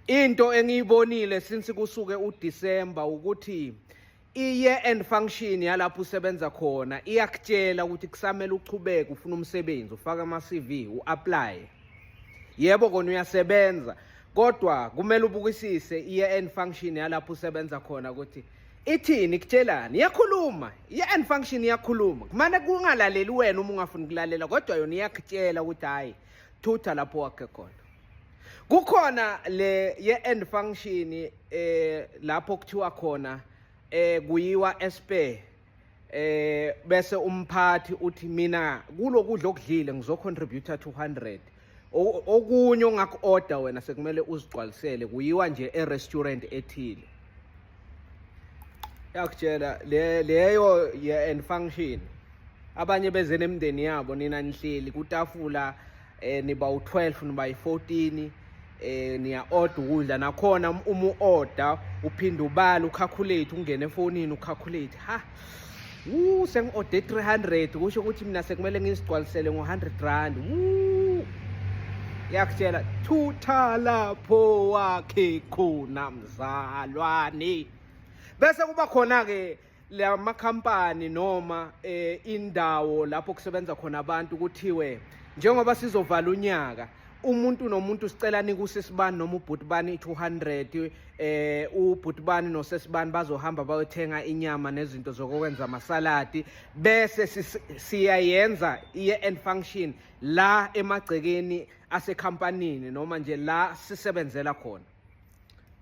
Into engiyibonile since kusuke uDecember ukuthi i-year end function yalapho usebenza khona iyakutshela ukuthi kusamele uchubeke ufuna umsebenzi, ufake ama-CV, u-apply. Yebo, kona uyasebenza, kodwa kumele ubukisise i-year end function yalapho usebenza khona ukuthi ithini, ikutshelani. Iyakhuluma i-year end function, iyakhuluma. Kumane kungalaleli wena uma ungafuni ukulalela, kodwa yona iyakutshela ukuthi hhayi, thutha lapho wakhe khona. Kukhona le year end function lapho kuthiwa khona kuyiwa eSpur, bese umphathi uthi, "Mina kulokudla okudlile ngizocontribute 200, okunye ongaku-order wena sekumele uzigcwalisele." Kuyiwa nje e-restaurant ethile. Yakutshela le leyo year end function. Abanye beze nemindeni yabo, nina nihleli kutafula, niba u12, niba yi14, niya order ukudla. Nakhona uma uorder uphinda ubala, ucalculate, ungene efonini ucalculate, "Ha, wu, sengi-order 300, kusho ukuthi mina sekumele ngizigcwalisele ngo-R100." Wu, yakutshela, thutha lapho wakhe khona, mzalwane. Bese kuba khona-ke lamakhampani noma indawo lapho kusebenza khona abantu, kuthiwe njengoba sizovala unyaka, umuntu nomuntu sicela nike usisibani noma ubhuti bani 200, ubhuti bani nosesibani bazohamba bayothenga inyama nezinto zokwenza amasaladi, bese siyayenza i-year end function la emagcekeni asekhampanini noma nje la sisebenzela khona.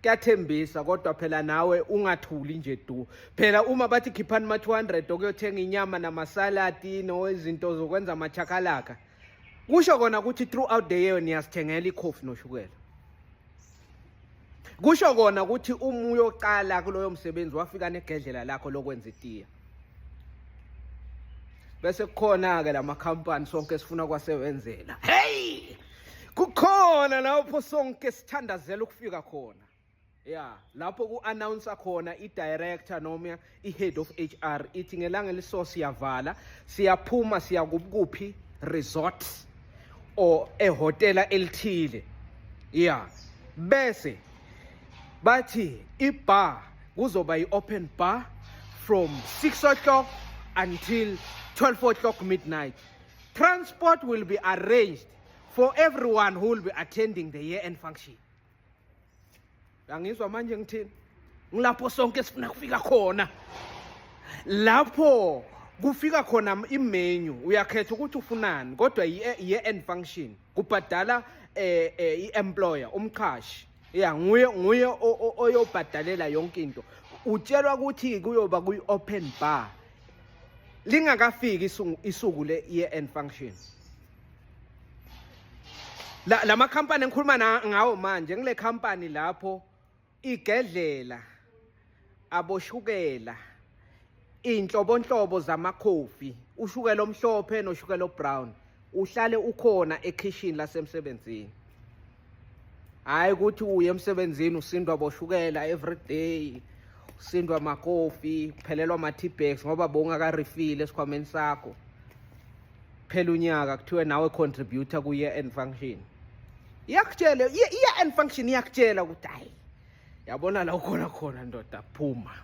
Kuyathembisa, kodwa phela nawe ungathuli nje du. Phela uma bathi khiphani ma-200 okuyothenga inyama namasaladi no izinto zokwenza amachakalaka, kusho kona ukuthi throughout the year niyasithengela ikhofi noshukela. Kusho kona ukuthi uma uyoqala kuloyo msebenzi wafika negedlela lakho lokwenza itiya. Bese kukhona-ke lamakhampani sonke sifuna kwasebenzela. Hey, kukhona lapho sonke sithandazela ukufika khona, ya, lapho ku-announce khona i-director noma i-head of HR, ithi ngelanga eliso siyavala, siyaphuma, siya kuphi, resort or ehhotela elithile, ya, bese bathi i-bar kuzoba i-open bar from 6 o'clock until 12 o'clock midnight. Transport will be arranged for everyone who will be attending the year end function. Angizwa manje ngithini? Ngilapho sonke sifuna kufika khona, lapho kufika khona imenu, uyakhetha ukuthi ufunani, kodwa i-year end function kubhadala i-employer, umqhashi, ya, nguye oyobhadalela yonke into. Utshelwa ukuthi kuyoba kuyi-open bar lingakafiki isuku le year end function. La lamakhampani engikhuluma ngawo manje, ngile company lapho igedlela, aboshukela, inhlobonhlobo zamakhofi, ushukela omhlophe noshukela obrown, uhlale ukhona ekhishini lasemsebenzini. Hayi ukuthi uye emsebenzini usindwa boshukela every day, usindwa amakofi, uphelelwa ama-tea bags ngoba bowungaka-refill esikhwameni sakho. Phela unyaka kuthiwe nawe contribute ku-year end function. Iyakutshela i-year end function, iyakutshela ukuthi hayi, yabona la ukhona khona, ndoda, phuma.